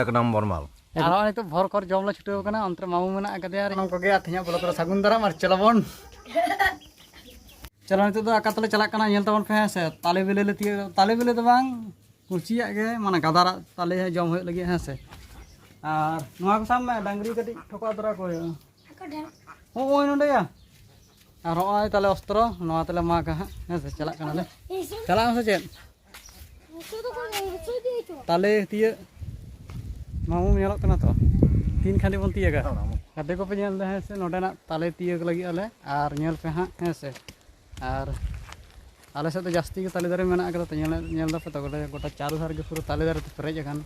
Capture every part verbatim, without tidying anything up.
ᱮᱠ ᱱᱚᱢᱵᱚᱨ ᱢᱟᱞ᱾ ᱟᱨ ᱦᱚᱸᱜᱼᱚᱭ ᱱᱤᱛᱚᱜ ᱵᱷᱚᱨ ᱠᱷᱚᱨ ᱡᱚᱢ ᱞᱮ ᱪᱷᱩᱴᱟᱹᱣ ᱠᱟᱱᱟ, ᱚᱱᱛᱮ ᱨᱮ ᱢᱟᱢᱩ ᱢᱮᱱᱟᱜ ᱟᱠᱟᱫᱮᱭᱟ ᱟᱨ ᱤᱧ ᱠᱚᱜᱮ᱾ ᱟᱨ ᱛᱮᱦᱮᱧᱟᱜ ᱵᱞᱚᱜ ᱨᱮ ᱥᱟᱹᱜᱩᱱ ᱫᱟᱨᱟᱢ ᱟᱨ ᱪᱚᱞᱚ ᱵᱚᱱ᱾ ᱪᱚᱞᱚ, ᱱᱤᱛᱚᱜ ᱫᱚ ᱟᱠᱟ ᱛᱮᱞᱮ ᱪᱟᱞᱟᱜ ᱠᱟᱱᱟ ᱧᱮᱞ ᱛᱟᱵᱚᱱ ᱯᱮ, ᱦᱮᱸ ᱥᱮ᱾ ᱛᱟᱞᱮ ᱵᱤᱞᱤ ᱞᱮ ᱛᱤᱭᱳᱜ, ᱛᱟᱞᱮ ᱵᱤᱞᱤ ᱫᱚ ᱵᱟᱝ, ᱠᱩᱪᱤᱭᱟᱜ ᱜᱮ, ᱢᱟᱱᱮ ᱜᱟᱫᱟᱨᱟᱜ ᱛᱟᱞᱮ ᱡᱚᱢ ᱦᱩᱭᱩᱜ ᱞᱟᱹᱜᱤᱫ, ᱦᱮᱸ ᱥᱮ᱾ ᱟᱨ ᱱᱚᱣᱟ ᱠᱚ ᱥᱟᱵ ᱢᱮ, ᱰᱟᱝᱨᱤ ᱠᱟᱹᱴᱤᱡ ᱴᱷᱚᱠᱟ ᱛᱚᱨᱟ ᱠᱚ ᱦᱩᱭᱩᱜᱼᱟ᱾ ᱦᱚᱸᱜᱼᱚᱭ ᱱᱚᱸᱰᱮᱭᱟ᱾ ᱟᱨ ᱦᱚᱸᱜᱼᱚᱭ ᱛᱟᱞᱮ ᱚᱥᱛᱨᱚ, ᱱᱚᱣᱟ ᱛᱮᱞᱮ ᱢᱟᱜᱟ ᱦᱟᱸᱜ, ᱦᱮᱸ ᱥᱮ᱾ ᱪᱟᱞᱟᱜ ᱠᱟᱱᱟᱞᱮ, ᱪᱟᱞᱟᱜ ᱟᱢ ᱥᱮ ᱪᱮᱫ? ᱛᱟᱞᱮ ᱛᱤᱭᱟᱹᱜ ᱢᱟᱢᱩ ᱧᱮᱞᱚᱜ ᱠᱟᱱᱟ ᱛᱚ, ᱛᱤᱱ ᱠᱷᱟᱱ ᱵᱚᱱ ᱛᱤᱭᱟᱹᱜᱟ? ᱜᱟᱛᱮ ᱠᱚᱯᱮ ᱧᱮᱞ ᱮᱫᱟ, ᱦᱮᱸ ᱥᱮ, ᱱᱚᱸᱰᱮᱱᱟᱜ ᱛᱟᱞᱮ ᱛᱤᱭᱟᱹᱜ ᱞᱟᱹᱜᱤᱫ ᱟᱞᱮ, ᱟᱨ ᱧᱮᱞ ᱯᱮ ᱦᱟᱸᱜ, ᱦᱮᱸ ᱥᱮ᱾ ᱟᱨ ᱟᱞᱮ ᱥᱮᱫ ᱫᱚ ᱡᱟᱹᱥᱛᱤ ᱜᱮ ᱛᱟᱞᱮ ᱫᱟᱨᱮ ᱢᱮᱱᱟᱜ ᱟᱠᱟᱫᱟ, ᱛᱚ ᱧᱮᱞ, ᱧᱮᱞ ᱫᱟᱯᱮ ᱛᱚ, ᱜᱚᱴᱟ, ᱜᱚᱴᱟ ᱪᱟᱨ ᱫᱷᱟᱨᱮ ᱜᱮ ᱯᱩᱨᱟᱹ ᱛᱟᱞᱮ ᱫᱟᱨᱮ ᱛᱮ ᱯᱮᱨᱮᱡ ᱟᱠᱟᱱ,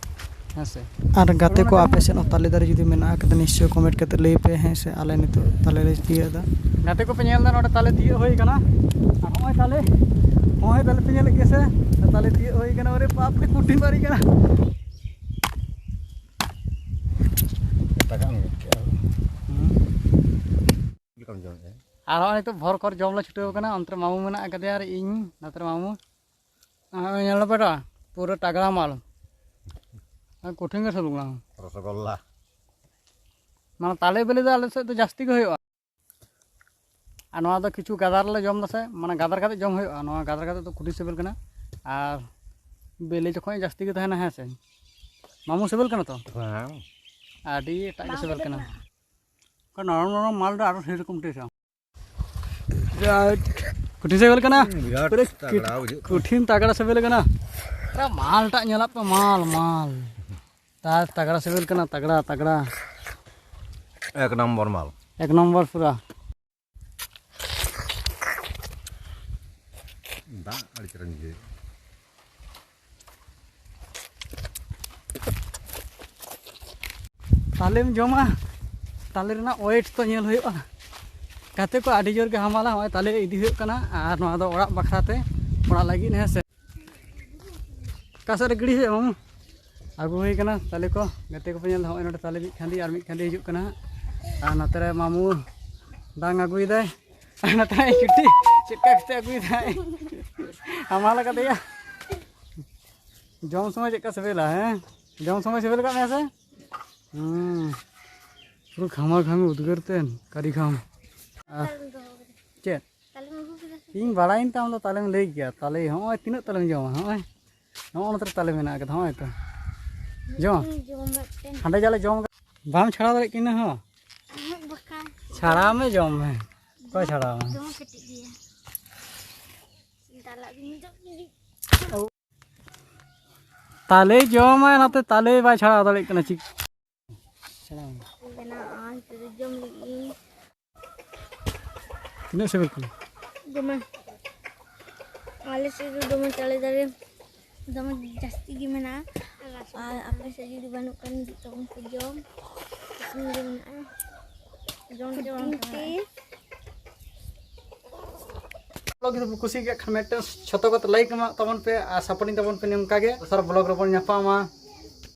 ᱦᱮᱸ ᱥᱮ᱾ ᱟᱨ ᱜᱟᱛᱮ ᱠᱚ, ᱟᱯᱮ ᱥᱮᱫ ᱦᱚᱸ ᱛᱟᱞᱮ ᱫᱟᱨᱮ ᱡᱩᱫᱤ ᱢᱮᱱᱟᱜ ᱟᱠᱟᱫᱟ, ᱱᱤᱥᱪᱚᱭ ᱠᱚᱢᱮᱱᱴ ᱠᱟᱛᱮ ᱞᱟᱹᱭ ᱯᱮ, ᱦᱮᱸ ᱥᱮ, ᱟᱞᱮ ᱱᱤᱛᱚᱜ ᱛᱟᱞᱮ ᱞᱮ ᱛᱤᱭᱳᱜ ᱮᱫᱟ᱾ ᱜᱟᱛᱮ ᱠᱚᱯᱮ ᱧᱮᱞ ᱮᱫᱟ, ᱱᱚᱰᱮ ᱛᱟᱞᱮ ᱛᱤᱭᱳᱜ ᱦᱩᱭ ᱟᱠᱟᱱᱟ᱾ ᱟᱨ ᱦᱚᱸᱜᱼᱚᱭ ᱛᱟᱞᱮ, ᱦᱚᱸᱜᱼᱚᱭ ᱛᱟᱞᱮ ᱯᱮ ᱧᱮᱞᱮᱫ ᱜᱮᱭᱟ ᱥᱮ, ᱛᱟᱞᱮ ᱛᱤᱭᱳᱜ ᱦᱩᱭ ᱟᱠᱟᱱᱟ᱾ ᱚᱨᱮ ᱵᱟᱯ ᱨᱮ, ᱠᱩᱴᱷᱤᱱ ᱵᱟᱨᱤ ᱠᱟᱱᱟ᱾ ᱮᱴᱟᱜᱟᱜ ᱮᱢ ᱜᱚᱫ ᱠᱮᱜᱼᱟ᱾ ᱦᱩᱸ᱾ ᱪᱮᱫ ᱞᱮᱠᱟᱢ ᱡᱚᱢᱮᱫᱼᱟ? ᱟᱨ ᱦᱚᱸᱜᱼᱚᱭ ᱱᱤᱛᱚᱜ ᱵᱷᱚᱨ ᱠᱷᱚᱨ ᱡᱚᱢ ᱞᱮ ᱪᱷᱩᱴᱟᱹᱣ ᱠᱟᱱᱟ᱾ ᱚᱱᱛᱮ ᱨᱮ ᱢᱟᱢᱩ ᱢᱮᱱᱟᱜ ᱟᱠᱟᱫᱮᱭᱟ ᱟᱨ ᱤᱧ ᱱᱚᱛᱮ ᱨᱮ ᱢᱟᱢᱩ᱾ ᱟᱨ ᱦᱚᱸᱜᱼᱚᱭ ᱧᱮᱞ ᱯᱮ ᱴᱟ, ᱯᱩᱨᱟᱹ ᱛᱟᱜᱽᱲᱟ ᱢᱟᱞ᱾ ᱟᱨ ᱠᱚᱴᱷᱤᱱ ᱜᱮ ᱥᱤᱵᱤᱞ ᱠᱟᱱᱟ᱾ ᱨᱚᱥᱚᱜᱚᱞᱞᱟ᱾ ᱢᱟᱱᱮ ᱛᱟᱞᱮ ᱵᱤᱞᱤ ᱫᱚ ᱟᱞᱮ ᱥᱮᱫ ᱫᱚ ᱡᱟᱹᱥᱛᱤ ᱜᱮ ᱦᱩᱭᱩᱜᱼᱟ᱾ ᱟᱨ ᱱᱚᱣᱟ ᱫᱚ ᱠᱤᱪᱷᱩ ᱜᱟᱫᱟᱨ ᱞᱮ ᱡᱚᱢ ᱫᱟᱥᱮ, ᱢᱟᱱᱮ ᱜᱟᱫᱟᱨ ᱠᱟᱛᱮ ᱡᱚᱢ ᱦᱩᱭᱩᱜᱼᱟ᱾ ᱱᱚᱣᱟ ᱜᱟᱫᱟᱨ ᱠᱟᱛᱮ ᱫᱚ ᱠᱩᱴᱷᱤᱱ ᱥᱤᱵᱤᱞ ᱠᱟᱱᱟ᱾ ᱟᱨ ᱵᱤᱞᱤ ᱡᱚᱠᱷᱚᱱ ᱡᱟᱹᱥᱛᱤ ᱜᱮ ᱛᱟᱦᱮᱱᱟ, ᱦᱮᱸ ᱥᱮ᱾ ᱢᱟᱢᱩ, ᱥᱤᱵᱤᱞ ᱠᱟᱱᱟ ᱛᱚ? ᱦᱮᱸ᱾ ᱟᱹᱰᱤ ᱮᱴᱟᱜ ᱜᱮ ᱥᱤᱵᱤᱞ ᱠᱟᱱᱟ᱾ ᱚᱱᱠᱟ ᱱᱚᱨᱚᱢ ᱱᱚᱨᱚᱢ ᱢᱟᱞ ᱫᱚ ᱟᱨᱚ ᱥᱮᱨᱚᱠᱚᱢ ᱴᱮᱥᱴᱼᱟ᱾ ᱵᱤᱨᱟᱴ ᱠᱩᱴᱷᱤᱱ ᱥᱤᱵᱤᱞ ᱠᱟᱱᱟ᱾ ᱵᱤᱨᱟᱴ ᱯᱩᱨᱟᱹ ᱛᱟᱜᱲᱟ ᱵᱩᱡᱷᱟᱹᱜ ᱠᱟᱱᱟ᱾ ᱠᱩᱴᱷᱤᱱ ᱛᱟᱜᱲᱟ ᱥᱤᱵᱤᱞ ᱠᱟᱱᱟ᱾ ᱯᱩᱨᱟᱹ ᱢᱟᱞ ᱴᱟᱜ ᱧᱮᱞᱚᱜ ᱯᱮ, ᱢᱟᱞ, ᱢᱟᱞ᱾ ᱛᱟᱨ ᱛᱟᱜᱲᱟ ᱥᱤᱵᱤᱞ ᱠᱟᱱᱟ, ᱛᱟᱜᱲᱟ, ᱛᱟᱜᱲᱟ᱾ ᱮᱠ ᱱᱚᱢᱵᱚᱨ ᱢᱟᱞ᱾ ᱮᱠ ᱱᱚᱢᱵᱚᱨ ᱯᱩᱨᱟ᱾ ᱫᱟᱜ ᱟᱹᱰᱤ ᱪᱮᱦᱨᱟᱧ ᱵᱩᱡᱷᱟᱹᱣᱮᱫᱼᱟ᱾ ᱛᱟᱞᱮᱢ ᱡᱚᱢᱟ, ᱛᱟᱞᱮ ᱨᱮᱱᱟᱜ weight ᱛᱚ ᱧᱮᱞ ᱦᱩᱭᱩᱜᱼᱟ᱾ ᱜᱟᱛᱮ ᱠᱚ, ᱟᱹᱰᱤ ᱡᱳᱨ ᱜᱮ ᱦᱟᱢᱟᱞᱟ᱾ ᱱᱚᱜᱼᱚᱭ ᱛᱟᱞᱮ ᱤᱫᱤ ᱦᱩᱭᱩᱜ ᱠᱟᱱᱟ, ᱟᱨ ᱱᱚᱣᱟ ᱫᱚ ᱚᱲᱟᱜ ᱵᱟᱠᱷᱨᱟ ᱛᱮ, ᱚᱲᱟᱜ ᱞᱟᱹᱜᱤᱫ, ᱦᱮᱸ ᱥᱮ᱾ ᱚᱠᱟ ᱥᱮᱫ ᱨᱮ ᱜᱤᱰᱤ ᱦᱩᱭᱩᱜᱼᱟ, ᱢᱟᱢᱩ? ᱟᱹᱜᱩ ᱦᱩᱭ ᱠᱟᱱᱟ ᱛᱟᱞᱮ ᱠᱚ᱾ ᱜᱟᱛᱮ ᱠᱚᱯᱮ ᱧᱮᱞ ᱮᱫᱟ, ᱱᱚᱜᱼᱚᱭ ᱱᱚᱰᱮ ᱛᱟᱞᱮ ᱢᱤᱫ ᱠᱷᱟᱸᱫᱤ ᱟᱨ ᱢᱤᱫ ᱠᱷᱟᱸᱫᱤ ᱦᱤᱡᱩᱜ ᱠᱟᱱᱟ ᱦᱟᱸᱜ᱾ ᱟᱨ ᱱᱚᱛᱮ ᱨᱮ ᱢᱟᱢᱩ ᱰᱟᱝ ᱟᱹᱜᱩᱭᱮᱫᱟᱭ᱾ ᱟᱨ ᱱᱚᱛᱮ ᱨᱮ ᱪᱩᱴᱤ ᱪᱮᱫ ᱞᱮᱠᱟ ᱠᱟᱛᱮ ᱟᱹᱜᱩᱭᱮᱫᱟᱭ, ᱦᱟᱢᱟᱞ ᱟᱠᱟᱫᱮᱭᱟ᱾ ᱡᱚᱢ ᱥᱚᱢᱚᱭ ᱪᱮᱫ ᱞᱮᱠᱟ ᱥᱤᱵᱤᱞᱟ, ᱦᱮᱸ? ᱡᱚᱢ ᱥᱚᱢᱚᱭ ᱥᱤᱵᱤᱞ ᱠᱟᱜ ᱢᱮᱭᱟ ᱥᱮ? ᱦᱩᱸ᱾ ᱯᱩᱨᱟᱹ ᱜᱷᱟᱢᱟ ᱜᱷᱟᱢᱤ ᱩᱫᱽᱜᱟᱹᱨ ᱛᱮ ᱠᱟᱹᱨᱤ ᱜᱷᱟᱢ᱾ ᱟᱨ ᱪᱮᱫ? ᱛᱟᱞᱮᱢ ᱟᱹᱜᱩ ᱠᱮᱫᱟ ᱥᱮ? ᱤᱧ ᱵᱟᱲᱟᱭᱤᱧ ᱛᱟᱢ ᱫᱚ ᱛᱟᱞᱮᱢ ᱞᱟᱹᱭ ᱜᱮᱭᱟ᱾ ᱛᱟᱞᱮ ᱦᱚᱸᱜᱼᱚᱭ ᱛᱤᱱᱟᱹᱜ ᱛᱟᱞᱮᱢ ᱡᱚᱢᱟ? ᱦᱚᱸᱜᱼᱚᱭ ᱱᱚᱜᱼᱚ ᱱᱚᱛᱮ ᱨᱮ ᱛᱟᱞᱮ ᱢᱮᱱᱟᱜ ᱟᱠᱟᱫᱟ᱾ ᱦᱚᱸᱜᱼᱚᱭ ᱛᱚ ᱡᱚᱢ᱾ ᱤᱧ ᱡᱚᱢ ᱢᱤᱫᱴᱮᱱ᱾ ᱦᱟᱸᱰᱮ ᱡᱟᱞᱮ ᱡᱚᱢ ᱟᱠᱟᱫᱟ᱾ ᱵᱟᱢ ᱪᱷᱟᱲᱟᱣ ᱫᱟᱲᱮᱭᱟᱜ ᱠᱟᱱᱟ ᱦᱚᱸ᱾ ᱵᱟᱠᱷᱟᱱ᱾ ᱪᱷᱟᱲᱟᱣ ᱢᱮ, ᱡᱚᱢ ᱢᱮ᱾ ᱚᱠᱚᱭ ᱪᱷᱟᱲᱟᱣ ᱢᱮ? ᱫᱚᱢᱮ ᱠᱟᱹᱴᱤᱡ ᱜᱮᱭᱟ᱾ ᱫᱟᱞᱟᱜ ᱜᱤᱧ ᱡᱚᱢ ᱞᱟᱹᱜᱤᱫ᱾ ᱛᱟᱞᱮ ᱡᱚᱢᱟᱭ, ᱱᱚᱛᱮ ᱛᱟᱞᱮ ᱵᱟᱭ ᱪᱷᱟᱲᱟᱣ ᱫᱟᱲᱮᱭᱟᱜ ᱠᱟᱱᱟ ᱪᱮᱫ᱾ ᱪᱷᱟᱲᱟᱣ ᱢᱮ᱾ ᱵᱮᱱᱟᱜᱼᱟ, ᱱᱤᱛᱚᱜ ᱫᱚ ᱡᱚᱢ ᱞᱟᱹᱜᱤᱫ ᱤᱧ᱾ ᱛᱤᱱᱟᱹᱜ ᱥᱤᱵᱤᱞ ᱠᱟᱱᱟ? ᱫᱚᱢᱮ᱾ ᱟᱞᱮ ᱥᱮᱫ ᱫᱚ ᱫᱚᱢᱮ ᱛᱟᱞᱮ ᱫᱟᱨᱮ ᱫᱚᱢᱮ ᱡᱟᱹᱥᱛᱤ ᱜᱮ ᱢᱮᱱᱟᱜᱼᱟ᱾ ᱟᱨ ᱟᱯᱮ ᱥᱮᱫ ᱡᱩᱫᱤ ᱵᱟᱹᱱᱩᱜ ᱠᱷᱟᱱ, ᱦᱤᱡᱩᱜ ᱛᱟᱵᱚᱱ ᱯᱮ ᱡᱚᱢ᱾ ᱡᱚᱛᱚ ᱜᱮ ᱢᱮᱱᱟᱜᱼᱟ᱾ ᱡᱚᱢ ᱛᱮ ᱵᱟᱝ ᱪᱟᱵᱟᱜᱼᱟ᱾ ᱵᱞᱚᱜ ᱡᱩᱫᱤ ᱯᱮ ᱠᱩᱥᱤ ᱠᱮᱫ ᱠᱷᱟᱱ ᱢᱤᱫᱴᱮᱱ ᱡᱷᱚᱛᱚ ᱠᱚᱛᱮ ᱞᱟᱭᱤᱠ ᱮᱢᱟᱜ ᱛᱟᱵᱚᱱ ᱯᱮ ᱟᱨ ᱥᱟᱯᱳᱨᱴᱤᱝ ᱛᱟᱵᱚᱱ ᱯᱮ ᱱᱚᱝᱠᱟ ᱜᱮ᱾ ᱫᱚᱥᱟᱨ ᱵᱞᱚᱜ ᱨᱮᱵᱚᱱ ᱧᱟᱯᱟᱢᱟ᱾